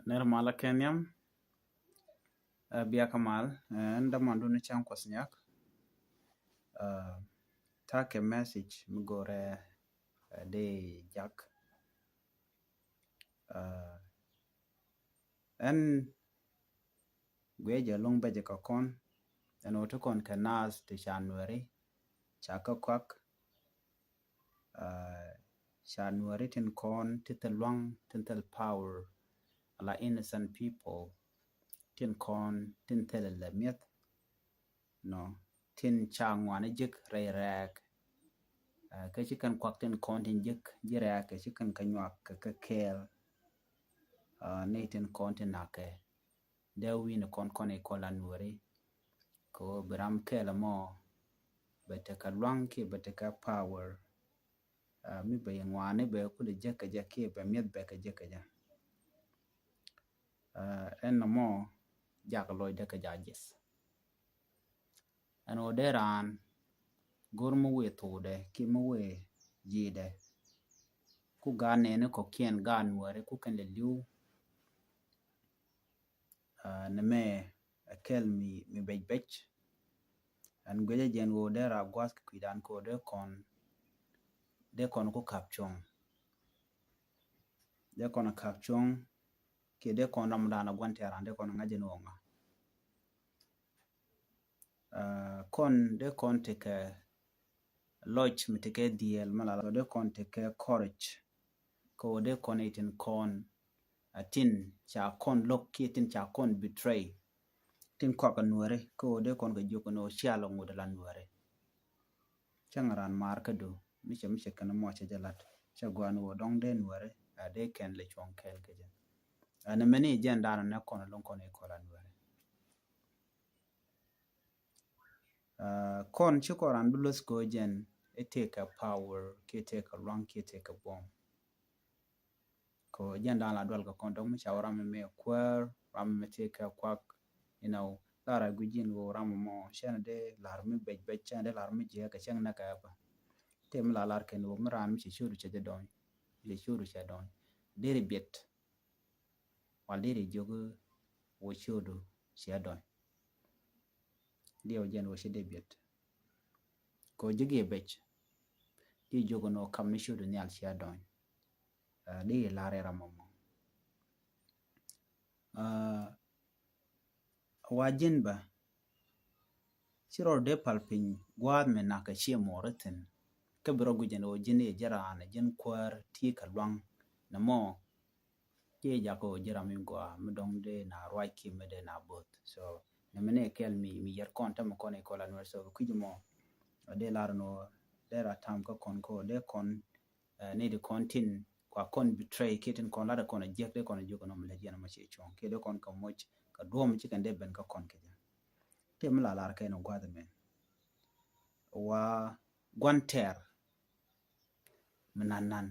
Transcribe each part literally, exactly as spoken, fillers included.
Nɛr malä kɛ nhiam. Ɛ, bia kä mal, ɛ, ɛn dämandu ni cäŋ Kuɔth Nyak. Ɛ, ta̱a̱ kɛ message mi go̱rɛ, ɛ, dee jak. Ɛ, ɛn guiɛ jɛ luŋ bɛcɛ kɛ kɔn, ɛn ɣöö ti kɔn kɛ naath ti ca Nuɛri, ca kä kuak, ɛ, ca Nuɛri tin kɔn ti thil luaŋ, tin thil power, ala innocent people, tin kɔn tin thil lɛ mi̱eth, nɔ, tin ca ŋuani ji̱k rɛy rɛɛk. Ɛ, kä ci kɛn kuak tin kɔn tin ji̱k ji̱ rɛɛk, kä ci kɛn kä nyuak kɛ kɛ kɛɛl. Ɛ, ni tin kɔn tin nakɛ. Dee wi̱i̱ ni kɔn kɔn i̱ kɔn la Nuɛri. Kɛ ɣöö bi ram kɛɛl ɛmɔ bɛ tekɛ luaŋ kiɛ bɛ tekɛ power. Ɛ, mi bɛ ŋuani bɛ kulɛ jek kɛ jɛ kiɛ bɛ mi̱eth bɛ kɛ jek kɛ jɛ. Ɛ, ɛn nɔmɔ jak lɔcdɛ kɛ jak ji̱th. Ɛn ɣöö dee raan go̱r mi wëë thokdɛ kiɛ mi wëë ji̱i̱dɛ. Ku gaat nɛɛni kɔ̱kiɛn gaat Nuɛri ku kɛn lɛ li̱w. Ɛ, nɛmɛ ɛ kɛl mi, mi bɛc bɛc. Ɛn guiɛcä jɛn ɣöö dee raa gua̱a̱th kɛ kui̱dan kɛ ɣöö dee kɔn, dee kɔn ku ka̱p cuɔ̱ŋ. Dee kɔn ka̱p cuɔ̱ŋ kiɛ dee kɔn ram dan a gua̱n tɛɛran dee kɔn ŋa̱c jɛn ɣöö ŋa̱. Ɛ, kɔn dee kɔn tekɛ lɔc mi tekɛ dhiɛl mi la dee kɔn tekɛ courage. Kɛ ɣöö dee kɔn itin kɔn a tin ca kɔn lo̱k kiɛ tin ca kɔn betray. Tin kɔak a Nuɛri kɛ ɣöö dee kɔn kɛ jiök ni ɣöö cia lɔ ŋut a la Nuɛri. Cäŋ raan maar kädu mi cɛ mi cɛ kɛn mɔ cɛ jɛ lat cɛ gua̱a̱n ɣöö dɔ̱ŋ dee Nuɛri a dee kɛn lɛ cuɔ̱ŋ kɛɛl kɛ jɛ. Ɛn mɛni jɛn daanɔ nɛ kɔn lo̱ŋ kɔn i̱ kɔl a Nuɛri. Ɛ, kɔn ci kɔn ran bi luth kɛ ɣöö jɛn i̱ tëëkɛ power kiɛ tëëkɛ luaŋ kiɛ tëëkɛ buɔ̱m. Kɛ ɣöö jɛn da̱a̱n la dual kɛ kɔn dɔ̱ŋ mi ca wä ram mi mɛ kuäär ram mi tëëkɛ kuak. You know, lar a gui̱c ji̱n ɣöö ram mɔ cɛn dee lar mi bɛc bɛc cɛn dee lar mi jiɛk kɛ cɛŋ nɛ kɛ bä. Tëë mi la lar kɛn ɣöö mi raan mi cɛ ciötdu cɛ jɛ dɔny, mi cɛ ciötdu cɛ dɔny. Deri biɛt. Wal deri jiök wä ciötdu cia dɔny. Diɛw jɛn wä ci dee biɛt. Kɛ wä ji̱ giɛ bec. Di jiök ni wä kam ni ciötdu nhial cia dɔny. Ɛ, di lar ɛ ram mɔmɔ. Ɛ, wa ji̱n bä. Ci rɔ dee pal piny gua̱a̱th mi nak kɛ ciɛ muɔr ithin. Kä bi rɔ guic ɛn ɣöö ji̱n i̱ ji̱ raan ji̱n kuäär ti kɛ luaŋ. Nɛ mɔ Ci jakä ɣöö ji̱ ram mi gɔaa mi dɔ̱ŋ dee na ruac kiɛ mi dee na bo̱th. So nɛ mi ni kɛl mi, mi yɛr kɔn tämɛ kɔn i̱ kɔn la Nuɛr. So kɛ kui̱c mɔ dee lar ni ɣöö dee ra tam kä kɔn kä ɣöö dee kɔn, ɛ, ni di kɔn tin kua kɔn betray kiɛ tin kɔn lat kɔn a jiäk dee kɔn a jiök nɔmɔ lɛ jiɛn mɔ ci cuɔ̱ŋ kiɛ dee kɔn kɛ moc kɛ duɔ̱m ci kɛn dee ben kä kɔn kɛ jɛ. Tëë mi la lar kɛ ni gua̱th mɛn. Wa gua̱n tɛɛr mi nan nan.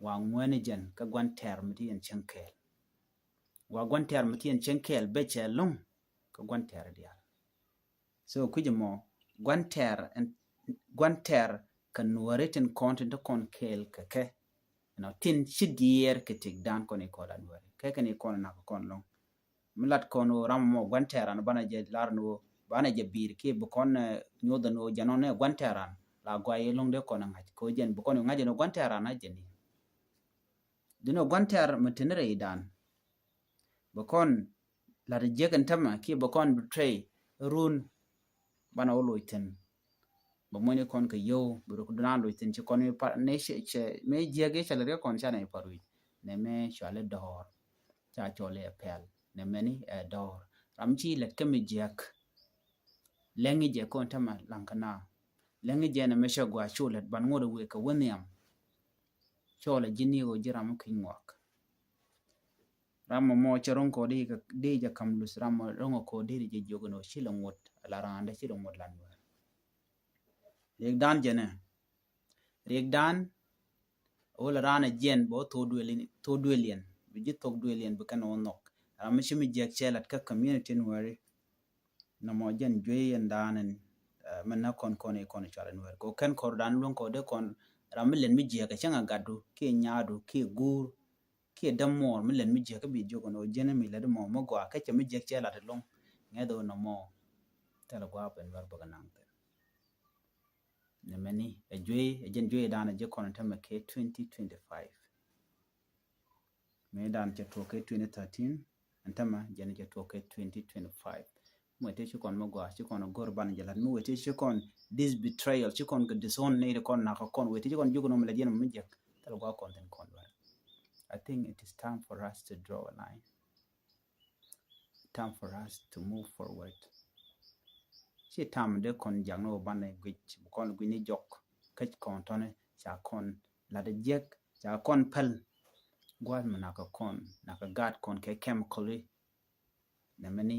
Wa ŋuɛni jɛn kä gua̱n tɛɛr mi ti yɛn cieŋ kɛɛl. Wa gua̱n tɛɛr mi ti yɛn cieŋ kɛɛl bɛ cɛ luŋ kä gua̱n tɛɛr diaal. So kui̱c mɔ gua̱n tɛɛr ɛn, gua̱n tɛɛr kɛ Nuɛri tin kɔn tin ti kɔn kɛɛl kɛ kɛ. You know, tin ci diɛɛr kɛ tik dan kɔn i̱ kɔn la Nuɛri kɛ kɛn i̱ kɔn nak kɔn luŋ. Mi lat kɔn ɣöö ram mɔ gua̱n tɛɛr an banɛ jɛ lar ni ɣöö banɛ jɛ bi̱i̱r kiɛ bi kɔn, ɛ, nyoth ni ɣöö jɛ nɔn ɛ gua̱n tɛɛr an la guay iluŋ dee kɔn ɛ ŋa̱c kɛ ɣöö jɛn bi kɔn ɛ ŋa̱c ni ɣöö gua̱n tɛɛr an a jɛ ni. Duni ɣöö gua̱n tɛɛr mi teni rɛy dan bi kɔn lat jiäk in tämɛ kiɛ bi kɔn betray run banɛ wä loc thi̱n. Bɛ muɔ̱ny kɔn kɛ yio̱w bi ruk dunan loc thi̱n ci kɔn mi par ni cɛ, cɛ mi jiäk i̱ cɛ lät kɛ kɔn ca nɛ par wi̱c nɛ mɛ cuali dɔɔr. Ca cɔl i̱ ɛ pɛl nɛ mɛni ɛ dɔɔr. Ram ci lät kä mi jiäk. Lɛŋi jɛ kɔn tämɛ laŋ kä na. Lɛŋi jɛ nɛ mɛ cɛ gua cu lät ban ŋot iwek kɛ wä nhiam. Cɔl ɛ ji̱n i̱ ɣöö ji̱ ram mi ki̱ny ŋuak. Ram mɔ mɔ cɛ ro̱ŋ kɔ di jɛ kam luth ram mɔ ro̱ŋ kɔ di jɛ jiök ni ɣöö ci lɛ ŋot la raan dee ci lɛ ŋot la Nuɛr. Riɛk dan jɛ nɛ. Riɛk dan ɣöö la raan ɛ jiɛn bɛ wä thok duël in, thok duël yɛn bi ji̱ thok duël yɛn bi kɛn wä nhɔk. Ram mi ci mi jiɛk cɛ lat kä community Nuɛri. Nɔmɔ jɛn juey yɛn dan ɛn, ɛ, mɛ na kɔn kɔn i̱ kɔn i̱ cual in wɛr kɛ kɛn kɔr dan luäŋ kɔ dee kɔn ram mi lɛn mi jiɛk kɛ cäŋ a gatdu kiɛ nyaadu kiɛ guur kiɛ däm muɔɔr mi lɛt mi jiäk kä bi jiök ɛn ɣöö jiɛn mi lɛt mɔ mi gɔaa kä cɛ mi jiäk cɛ lat ɛlɔ̱ŋ. Ŋɛth ɣöö nɔmɔ thilɛ gua̱a̱p in wär bäkɛ naŋ thi̱n. Nɛmɛni ɛ juey, ɛ jɛn juey dan ɛ ji̱ kɔn ɛn tämɛ kɛ twenty twenty-five. Mëë dan cɛ tuɔɔk kɛ twenty thirteen, ɛn tämɛ jɛn cɛ tuɔɔk kɛ twenty twenty-five. Mi wee ti ci kɔn mi gɔaa, ci kɔn go̱r ban jɛ lat. Mi wee ti ci kɔn this betrayal, ci kɔn kɛ disown ni ti kɔn nakä kɔn, wee ti ci kɔn jiök nɔmɔ la jiɛn mi jiäk. Thilɛ gua̱a̱p kɔn thi̱n kɔn wär. I think it is time for us to draw a line. Time for us to move forward. Ci tam dee kɔn jak ni wä banɛ guic, bi kɔn guic ni jɔk, käc kɔn tɔni, ca kɔn lat jiäk, ca kɔn päl. Gua̱a̱th mi nakä kɔn, nakä gaat kɔn kɛ chemical i̱. Nɛmɛni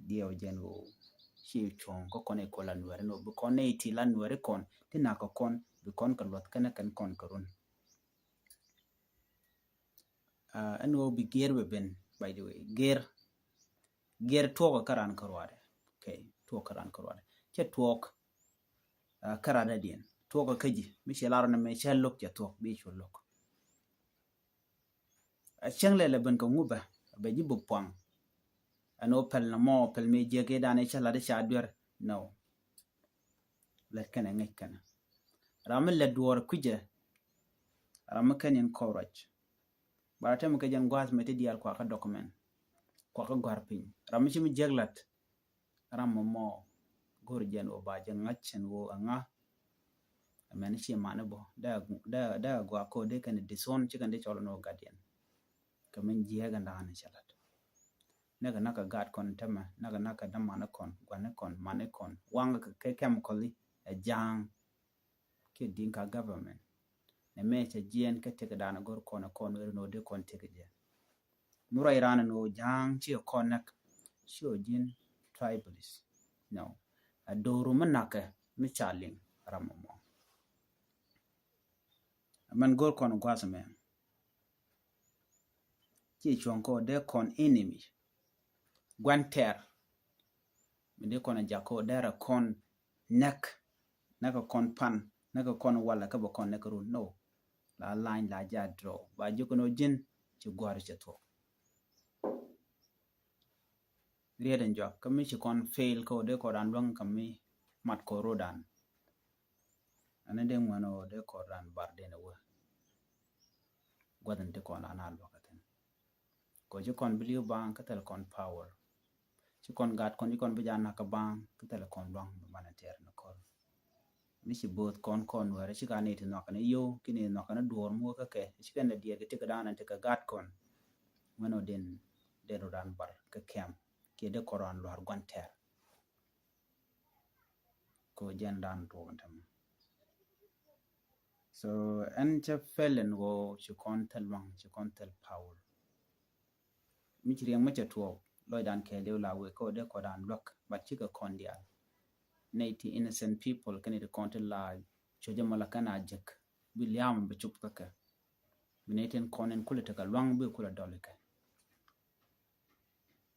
diɛw jɛn wä ci cuɔ̱ŋ kä kɔn i̱ kɔ la nuɛri ni wä, bi kɔn ni ti la nuɛri kɔn, ti nakä kɔn, bi kɔn kɛ luɔth kɛnɛ kɛn kɔn kɛ run. Ah, ɛn ɣöö bi giɛr bɛ ben, by the way. Giɛr, giɛr tuɔɔk kä raan kä ruaadɛ. Okay, tuɔɔk kä raan kä ruaadɛ. Cɛ tuɔɔk, ah, kä raadädiɛn. Tuɔɔk kä ji̱. Mi cɛ lar ni mɛ cɛ lo̱k cɛ tuɔɔk, bi cu lo̱k. A cäŋ lɛ lɛ ben kɛ ŋubɛ, bɛ ji̱ bi puaŋ. Ɛn ɣöö pɛl nɔmɔ, pɛl mi jiäk i̱ dan i̱ cä lat i̱ ca duer. No. Lät kɛnɛ ŋäc kɛnɛ. Ram mi lät duɔɔr kui̱cɛ. Ram mi kɛn in kɔn ruac. Bara tɛm kɛ jɛn gua̱a̱th mɛ ti diaal kuakä document. Kuakä gɔ̱a̱r piny. Ram mi ci mi jiäk lat. Ram mɔ mɔ go̱r jɛn wä ba jɛ ŋa̱c ɛn wä aŋa. Ɛmɛn ci mani bɔ. Dee, dee, dee gua ko dee kɛn disown ci kɛn dee cɔl ni wä gat yɛn. Kɛ min jiɛk ɛn da̱a̱n cɛ lat. Näk näk kɛ gaat kɔn tämɛ, näk näk kɛ dämani kɔn, guani kɔn, mani kɔn. Waŋ kɛ, kɛ chemical i̱ ɛ ja̱a̱ŋ. Kiɛ Dinka government. Nɛ mɛ cɛ jiɛn kɛ tëk dan go̱r kɔn kɔn wer ni wä dee kɔn tëk jɛ. Mi ruac ran ni wä ja̱a̱ŋ ci kɔn näk. Ci wä ji̱n tribalist. No. A do̱ru mi nakä mi ca liŋ ram mɔ. Mɛn go̱r kɔn gua̱th mɛ. Ci cuɔ̱ŋ kɔ dee kɔn enemy. Gua̱n tɛr. Mi dee kɔn a jak kɔ dee rɛ kɔn näk. Näk kɛ kɔn pan. Näk kɛ kɔn walɛ kä bɛ kɔn näk run. No. La lany la ja draw. Ba jiök ni wä ji̱n ci gua̱r cɛ thuɔ̱k. Riet in juak kä mi ci kɔn fail kä wä dee kɔ dan luäŋ kä mi mat kɔ rodan. Ani dee ŋuɛn wä dee kɔ dan bar den wä. Guath in ti kɔn dan a luäk a thin. Kɔ ci kɔn bi li̱w baŋ kä thil kɔn power. Ci kɔn gat kɔn ci kɔn bi ja nak kä baŋ kä thil kɔn luaŋ bi man a tɛr ni kɔl. Mi ci both kɔn kɔn wɛrɛ ci ka ni ti nhɔk ni yo ki ni nhɔk ni duɔr mu kä kɛ ci kɛn la diɛr ki ti kɛ dan ti kɛ gat kɔn. Ŋuɛn wä den den ru dan bar kä kɛm kiɛ dee kɔn ran luar guan tɛr. Ko jɛn dan tuɔk in tämɛ. So ɛn cɛ fɛl in wä ci kɔn thil luaŋ ci kɔn thil power. Mi ci riɛŋ mi cɛ tuɔɔk lɔcdan kɛɛliw la wek kä wä dee kɔdan luäk, but cikɛ kɔn diaal. Nɛy ti innocent people kɛn ti kɔn ti la cuɔ̱cä mɔ la kɛn a jek bi liaam bi cup kä kɛ. Bi nɛy tin kɔn in kulɛ tekɛ luaŋ bi kulɛ dɔl ikɛ.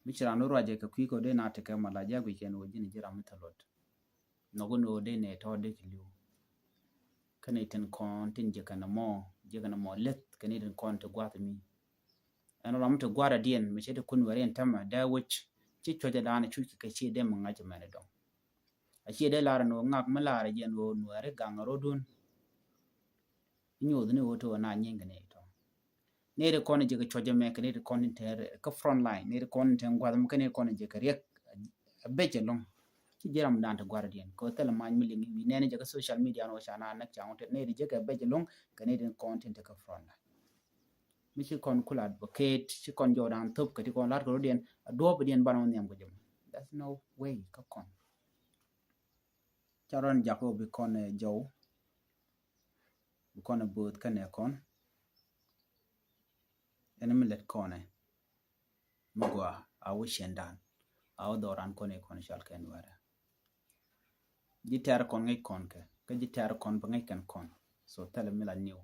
Mi ci ran wä ruacɛ kɛ kui̱ kä wä dee na tekɛ mɔ la jiak guic kɛn wä ji̱n ji̱ ram mi thil luɔt. Nhɔk wä ni wä dee nɛ tɔ̱ dee kɛ li̱w. Kä ni tin kɔn tin jiäkɛ nɔmɔ, jiäkɛ nɔmɔ leth kɛ ni tin kɔn ti gua̱th mi. Ɛn ram ti gua̱th adiɛn mi cɛ ti kun wɛr in tämɛ dee wec ci cuɔcɛ da̱a̱n cuc kɛ ci dee mi ŋa̱c mɛn dɔŋ. A ci dee lar ni wä ŋak mi lar jɛn wä nuɛri gaŋ rodun. Nyoth ni wä ti wä na nying kɛ ni tɔ̱. Neri kɔn jɛ kɛ cuɔcɛ mɛ kɛ neri kɔn in te kä front line, neri kɔn in te guath mɛ kɛ neri kɔn jɛ kɛ riɛk a bec ɛlɔŋ. Ci ji̱ ram dan te gua̱r diɛn kɛ thil mac mi liŋ wi̱i̱ nɛn jɛ kä social media ni wä ca na näk ca ŋuɔ̱t neri jɛ kɛ bec ɛlɔŋ kɛ neri kɔn tin te kä front line. Mi ci kɔn kula advocate ci kɔn jɔw dan thop kɛ ti kɔn lat kɛ rɔ diɛn a duɔp diɛn ban wä nhiam kɛ jɛ mɔ. That's no way kä kɔn. Ca rɔn jak wä bi kɔn jɔw. Bi kɔn both kɛnɛ kɔn. Ɛn mi lɛt kɔnɛ mi gua a wä cɛn dan a wä dhɔran kɔn i kɔn cal kɛn wɛrɛ. Ji̱ tɛr kɔn ŋäc kɔn kɛ kä ji̱ tɛr kɔn bi ŋäc kɛn kɔn. So thɛlɛ mi la niw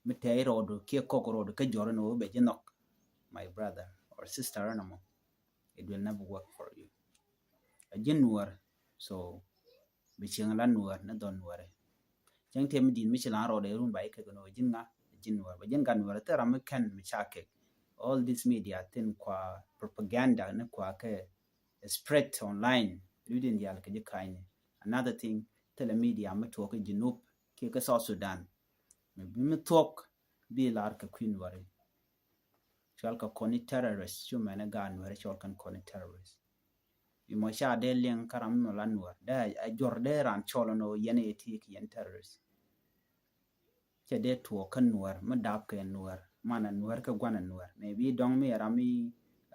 mi tɛy rɔɔdu kiɛ kɔk rɔɔdu kä jɔr ni wä bɛ ji̱ nhɔk. My brother or sister ɛn ɛmɔ, it will never work for you. A ji̱ nuɔr. So bi cieŋ la nuɔr ni dhɔn nuɔri. Cieŋ tiɛm mi di̱i̱t mi ci lan rɔɔdɛ run ba ikɛ gɛ ni wä ji̱n ŋa ji̱n Nuɛr, bɛ ji̱n gat Nuɛr, thil ram mi kɛn mi ca kek. All this media thin kua propaganda ni kua kɛ spread online. Lui̱diɛn diaal kɛ ji̱ ka̱ny ni. Another thing, thilɛ media mi tuɔk kɛ Junub kiɛ kɛ South Sudan mi bi mi thuɔk bi lar kɛ kui̱ Nuɛri. Cɔl kɛ kɔn ni terrorist, cu mɛn ni gaat Nuɛri cɔl kɛn kɔn ni terrorist. Imɔ ca dee liŋ kä ram mi la Nuɛr dee a jɔr dee ran cɔl ni yɛn iti kɛ yɛn terrorist. Cɛ dee tuɔk kä Nuɛr mi dap kɛ Nuɛr, man a Nuɛr kɛ guan a Nuɛr. Maybe dɔŋ mi ram mi,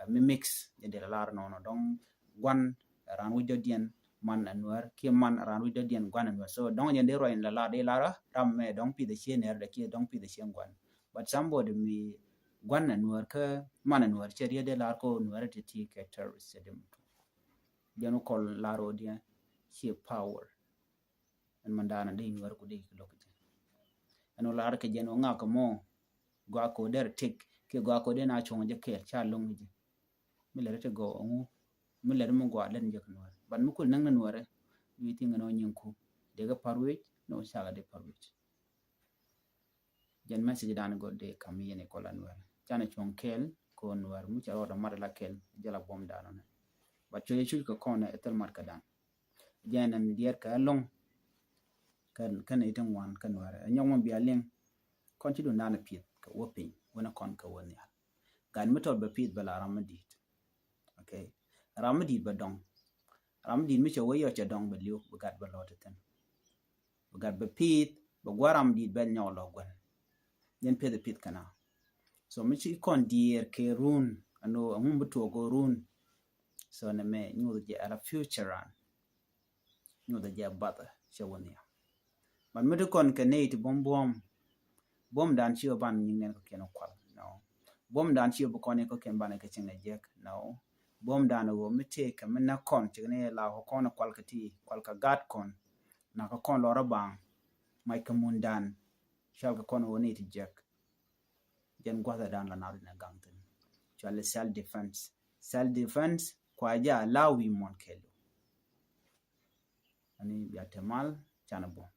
mi mix, jɛ dee la lar nɔnɔ dɔŋ guan ran wi̱c dɔ̱diɛn man a Nuɛr kiɛ man ran wi̱c dɔ̱diɛn guan a Nuɛr. So dɔŋ jɛ dee ruac in la lar dee lar ram mɛ dɔŋ pith a cie nɛr dɛ kiɛ dɔŋ pith a cie guan. But somebody mi guan a Nuɛr kä man a Nuɛr cɛ riet dee lar ko Nuɛr ti ti kɛ terrorist cɛ dee mutu. Jɛn wä kɔl lar wä diɛ cie power. Ɛn man daanɔ dee Nuɛr ku dee ki lo̱k jɛ. Ɛn wä lar kɛ jɛn wä ŋak kɛ mɔ gua ko der tik kiɛ gua ko dee na cuɔŋ jɛ kɛɛl ca loŋ jɛ. Mi lɛri ti gɔw aŋu mi lɛri mi gua lɛn jɛ kɛ Nuɛr. But mi kul näŋ ni Nuɛr ɛ wi̱i̱ ti ŋɛ ni wä nyiŋ ku dee kɛ par wec ni wä cakɛ dee par wec. Jɛn message dan gɔl dee kam yɛn i kɔla Nuɛr. Canɛ cuɔ̱ŋ kɛl ko Nuɛr mi cɛ rɔɔdɛ mat la kɛl jɛ la buɔm dan nɛ. But cuɛ cuc kɛ kɔn ɛ thil mat kɛ dan. Jɛn ɛn diɛt kɛ ɛlɔŋ kɛn kɛn iti ŋuan kɛ Nuɛr ɛ nyɔk mɔ bia liŋ. Kɔn ci dun dan ɛ pieth kɛ wä piny wä ni kɔn kɛ wä nhial. Gat mi tɔt bɛ pieth bɛ la ram mi di̱i̱t. Okay. Ram mi di̱i̱t bɛ dɔŋ. Ram mi di̱i̱t mi cɛ wä yɔ cɛ dɔŋ bɛ liw bɛ gat bɛ lɔt ithin. Bɛ gat bɛ pieth bɛ gua ram di̱i̱t bɛ nyɔk lɔ guɛn. Jɛn pieth pieth kɛna. So mi ci kɔn diɛɛr kɛ run ɛn wä ɛŋu bi tuɔk run. So nɛ mɛ nyuth jɛ ala future ran. Nyuth jɛ bath cɛ wä nhial. But mi ti kɔn kɛ ney ti buɔm buɔm. Buɔm dan ci wä ban nyiŋ nɛn kɛ kiɛn kual. No. Buɔm dan ci wä bi kɔn kɛ kiɛn ban kɛ cieŋ jek. No. Buɔm dan wä mi tëë kɛ mi na kɔn cik ni la kɔ kɔn kual kɛ ti kual kɛ gat kɔn. Na kɛ kɔn lɔrä baŋ. Mac kɛ mun dan. Cual kɛ kɔn wä ni ti jek. Jɛn gua̱thɛ dan la nath ni gaŋ thin. Cual self defense. Self defense kua ja la wi̱i̱ muɔn kɛl. Ani bia te mal canɛ buɔm.